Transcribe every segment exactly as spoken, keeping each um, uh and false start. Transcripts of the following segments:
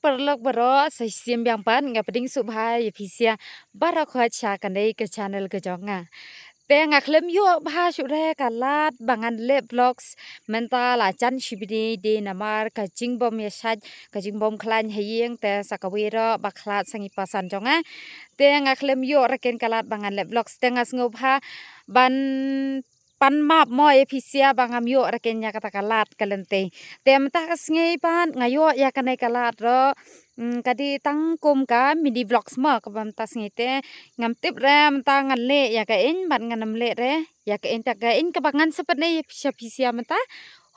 paralok baroh, sa shisien biang pat nga pdiang sngewbha ïa phi sha baroh khoit sha kane ka channel ka jong nga. Te nga khlem ïoh bha shuh re ka lad ba ngan leh vlogs, mynta la jan shibnai de namar ka jingbym ïa shait, ka jingbym khlaiñ ha ïing, te sa kawei ruh ba khlad sa ngi pasan jong nga. Te nga khlem ïoh reken ka lad ba ngan leh vlogs, te nga sngewbha ban pan map mo ïa phi sha ba ngam ïoh reken ïa kata ka lad ka lynti. Te mynta ka sngi pat nga ïoh ïa kane ka lad ruh. Mm, ka dei tang kum ka mini vlogs mo kaba mynta sngi, te ngam tip re mynta ngan leh ïa ka ïing bad ngan ym leh re ïa ka ïing, te ka ïing kaba ngan sa pyni ïa phi sha phi sha mynta.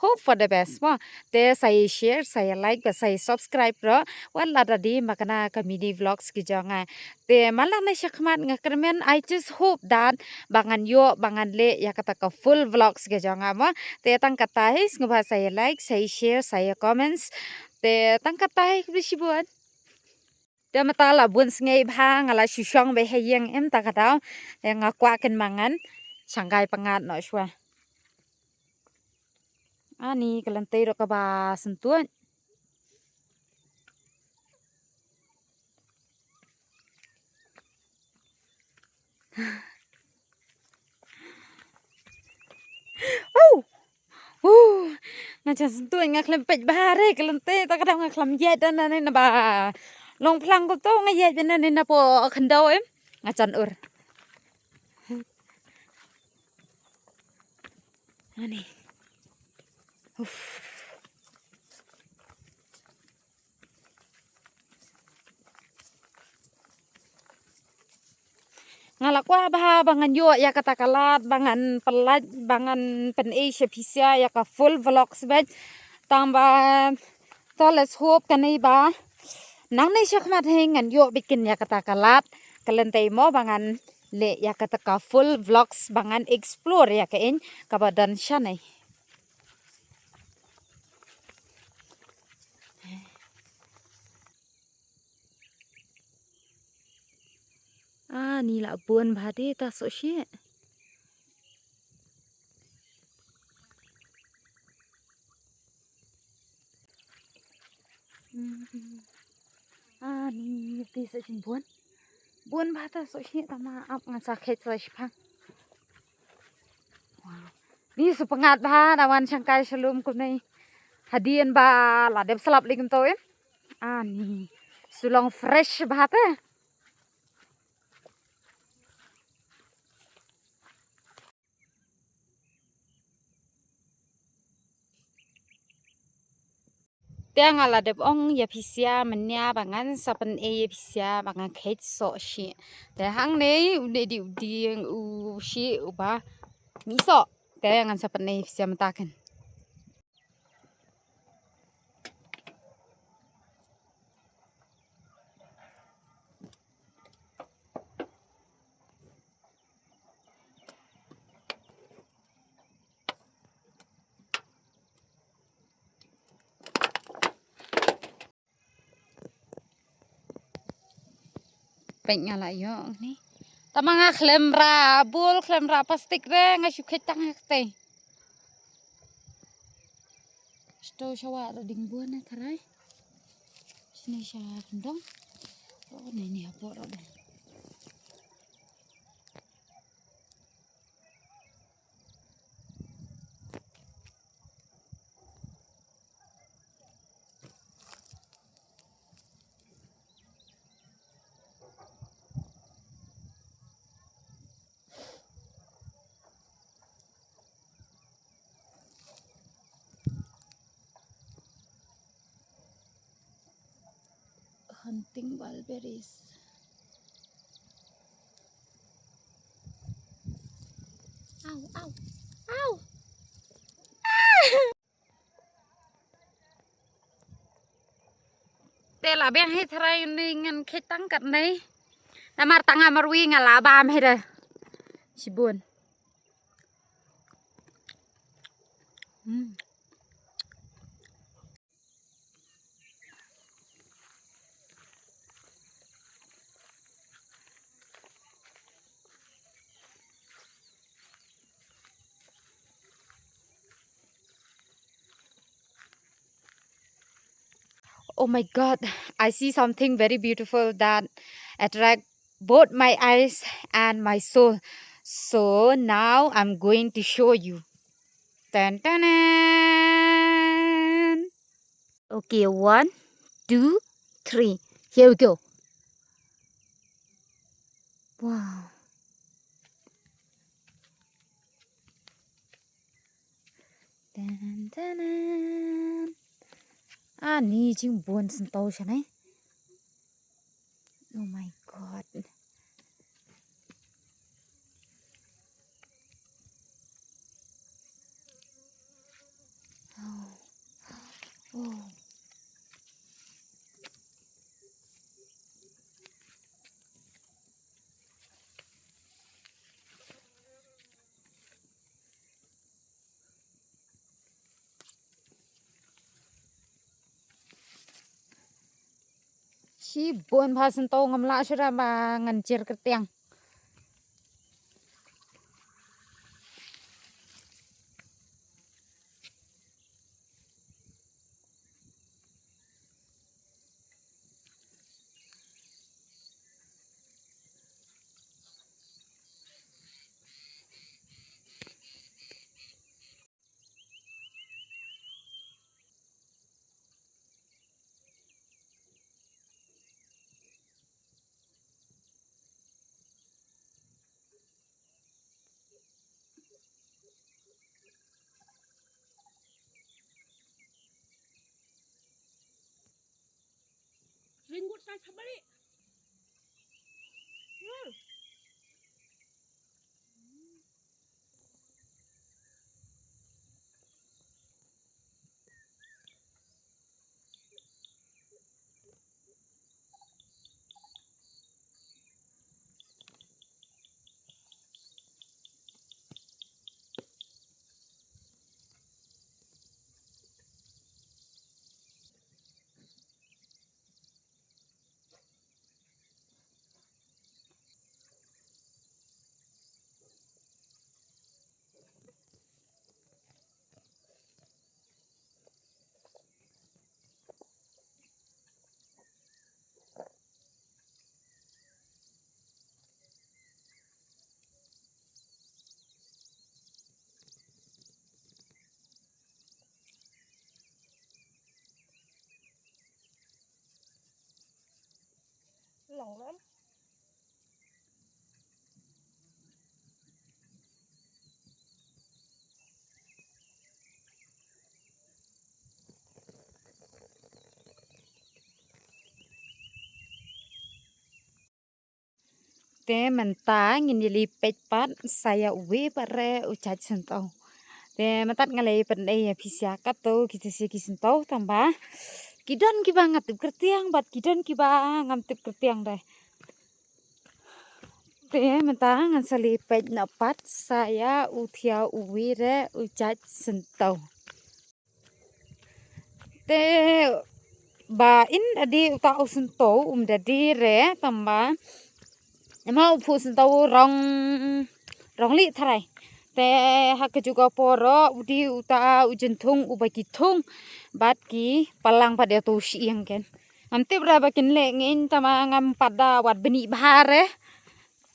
Hope for the best mo. Te sa ïa share, sa ïa like, bad sa ïa subscribe ruh wat la da dei ma kane ka mini vlogs ka jong nga. Te man la ne shakhmat nga kyrmen, I just hope that ba ngan ïoh ba ngan leh ïa kata ka full vlogs ka jong nga mo. Te tang katta hi, sngewbha sa ïa like, sa ïa share, sa ïa comments. Te tang katta hi, khublei shibun. Te mynta la bun sngi bha nga la shu shong beit ha ïing, em, ta ka daw. Te nga kwah ken ma ngan shangkai pyngngad noh shuwa. Ani ka lynti ruh kaba syntuid. Oh! Uh, nga jan syntuid, nga khlem peit bha re ka lynti, ta ka daw nga khlem ïaid da nane naba long phlang kumto, nga ïaid da nane napoh khyndew, em. Nga jan ur. Ani. Uf. Nga la kwah bha ba ngan ïoh ïa kata ka lad ba ngan pyllait, ba ngan pyni sha phi sha ïa ka full vlogs beit. Tang ba to, let's hope kane ba nangne shakhmat hi ngan ïoh beit ken ïa kata ka lad ka lynti mo ba ngan leh ïa kata ka full vlogs ba ngan explore ïa ka ïing kaba don shane. Ani la bun bha te ta sohshieh. Ani te sohshieh bun. Bun bha ta sohshieh, tang ma ap ngan sa kheit sa shiphang. Wow. Ni sa pyngngad bha da wan shangkai sha lum kumne. Hadien ba la dep slap lei kumto, em. Ani. Sa long fresh bha te. Te nga la dep ong ïa phi sha mynne ba ngan sa pyni ïa phi sha ba ngan kheit sohshieh. Te hangne une dei u dieng u shieh uba mih soh. Te ngan sa pyni ïa phi sha mynta ken. Peit nga la ïoh ni. Tang ma nga khlem rah bul, khlem rah plastik re, nga shu kheit tang ha kti. Sto shawa ra ding bun na tharai. Sini sha kendong. Oh, ni ni apa ra ding. Hunting mulberries. Ow, ow, ow. Te la biang hi tharai ni ngan kheit tang katne. Namar tang nga marwei nga la bam hi de. Shibun. Hmm. Oh my God, I see something very beautiful that attract both my eyes and my soul. So now I'm going to show you. Tan, tan, tan. Okay, one, two, three. Here we go. Wow. Tan, tan, tan. Ani jingbun sngewthuh shane. Oh my God. Oh. Oh. Shibun bha sngewthuh, ngam lah shuh ba ngan jer kyrtiang. Ringgut tai sabalik. Hmm. Long lắm. Te mynta ngin ïa leit peit pat sa ïa uwei pat re u jait sngewthuh. Te mynta nga leit peit ïa phi sha katto kita sha ki sngewthuh tang ba ki don kiba nga tip kyrtiang bad ki don kiba ngam tip kyrtiang de. Te mynta ngan sa leit peit noh pat sa ïa u thiah uwei re u jait sngewthuh. Te ba in da dei uta u sngewthuh um da dei re tang ba. Em u phuh sngewthuh rong, rong lih tharai. Te ha ka juh ka por u dei uta u jingthung uba ki thung bad ki palang pat ïa uto u shyieng ken. Ngam tip re ba kin leh ngin tang ba ngam pat da wad bniah bha re.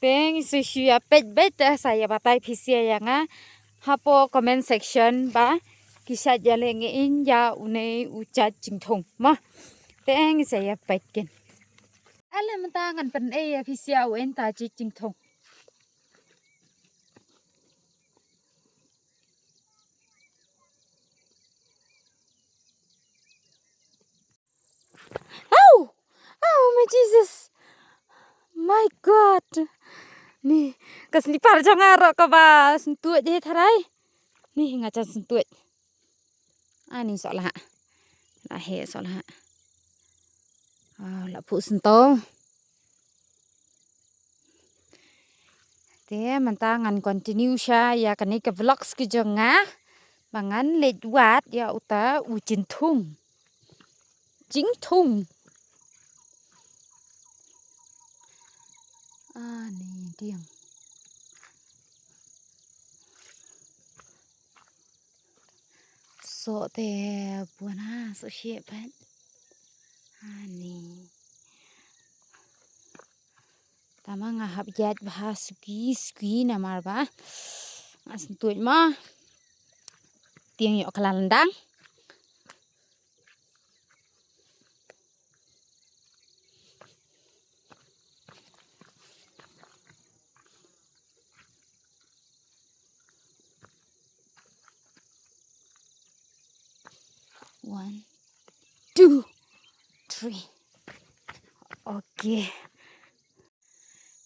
Te ngi sa shu ïa peit beit te sa ïa batai phi sha ïa nga hapoh comment section ba ki shait ïa leh ngin ïa une u jait jingthung mo. Te ngi sa ïa peit kin. Ale mynta ngan pynei ïa phi sha u enta jait jingthung. Au! Au, my Jesus! My God! Ni, ka slipar jong nga ruh kaba sngewthuh jai tharai. Ni, nga jan sngewthuh. Ani soh lah. Lah he soh lah. Au, lah phuh sngewthuh. Te mynta ngan continue sha ïa kane ka vlogs ka jong nga ba ngan leit wad ïa uta u jingthung. Jingthung. Ani diang. Soh te bun ha, soh shie pat. Ani. Tama nga hap ïaid bha suki suki namar ba nga sngewthuh ma tieng ïoh ka la lyndang. One, two, three. Okay.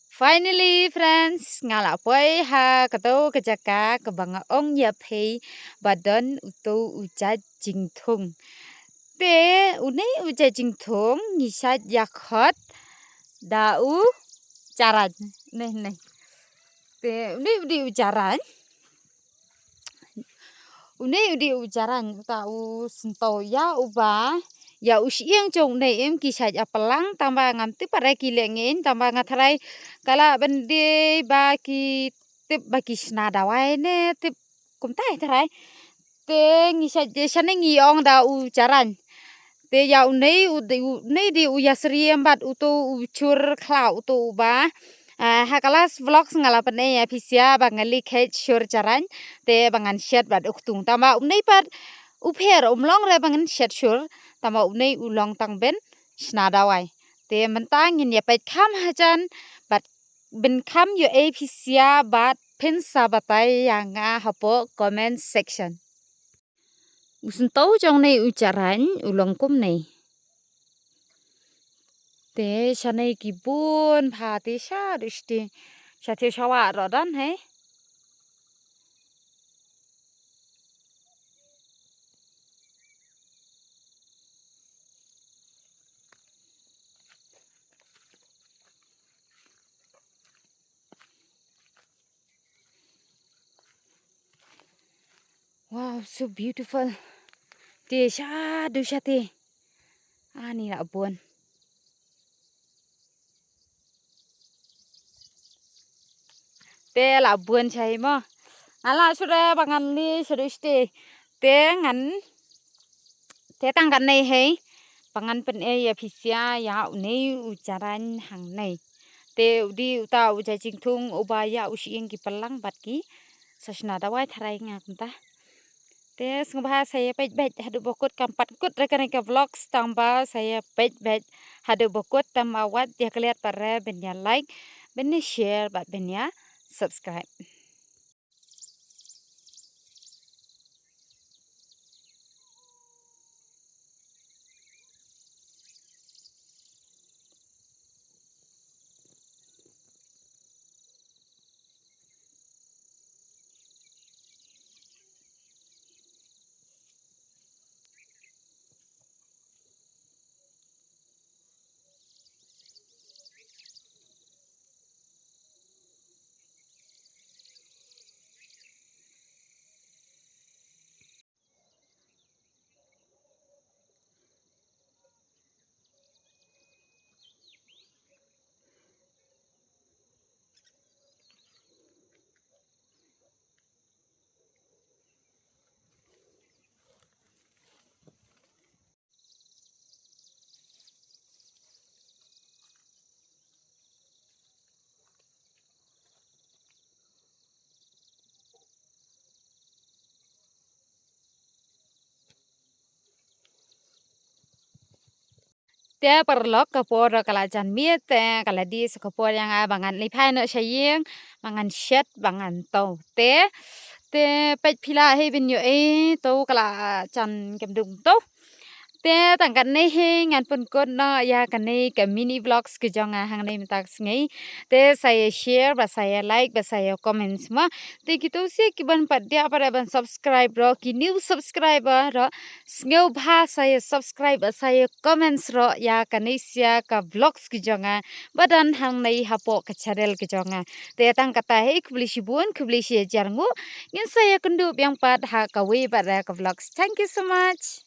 Finally, friends, nga la poi ha kato ka jaka kaba nga ong ïa phi ba don uto u jait jingthung. Te une u jait jingthung ngi shait ïa khot da u charañ. Neh, neh. Te une u dei u charañ. Une u dei u charañ, uta u syntiew ïa uba ïa u shyieng jong une im ki shait ïa plang, tangba ngam tip pat re ki leh ngin, tangba nga tharai ka lah ban dei ba ki tip ba ki shna dawai ne tip kumta tharai. Te ngi shait, shane ngi ong da u charañ. Te ïa une u dei, une dei u ïasyriem bad uto u chur khlaw uto uba. Ah, ha ka last vlogs nga la pyneh ïa phi sha ba nga leh khet chur charañ. Te ba ngan shet bad u ktung, tangba une pat u pher, um long re ba ngan shet chur, tangba une u long tang ban shna dawai. Te mynta ngin ïa peit kham hajan bad ban kham ïohi phi sha bad phin sa batai ïa nga hapoh comment section. U syntiew jong une u charañ u long kumne. Te shane ki bun bha te sha du shti. Sha te sha wa ro dan he. Wow, so beautiful. Te sha du sha te. Ani la bun. Te la bun sha hi mo. Nga la shu re ba ngan leh sha du shti. Te ngan Te tang katne hi ba ngan pyneh ïa phi sha ïa une u charañ hangne. Te u dei uta u jait jingthung uba ïa u shyieng ki plang bad ki sa shna dawai tharai nga kumta. Te sngewbha sa ïa peit beit haduh ba kut, kam pat kut re kane ka vlogs, tangba sa ïa peit beit haduh ba kut, tangba wat ïa klet pat re ban ïa like, ban ïa share bad ban ïa subscribe. Te paralok, ka por ka la jan miet, te ka la dei sa ka por ïa nga ba ngan leit phai noh sha ïing, ba ngan shet, ba ngan thew. Te, te peit phi lah hi ban ïohi, to ka la jan kem dung to. Te tang katne hi ngan pynkut noh ïa kane ka mini vlogs ka jong nga hangne mynta ka sngi. Te sa ïa share, ba sa ïa like, ba sa ïa comments mo. Te kito sha kiban pat dei pat ban subscribe ruh, ki new subscriber ruh, sngewbha sa ïa subscribe, sa ïa comments ruh ïa kane sha ka vlogs ka jong nga ba don hangne hapoh ka channel ka jong nga. Te tang kata hi, khublei shibun, khublei shihajar nguh. Ngin sa ïa kynduh biang pat ha kawei pat re ka vlogs. Thank you so much.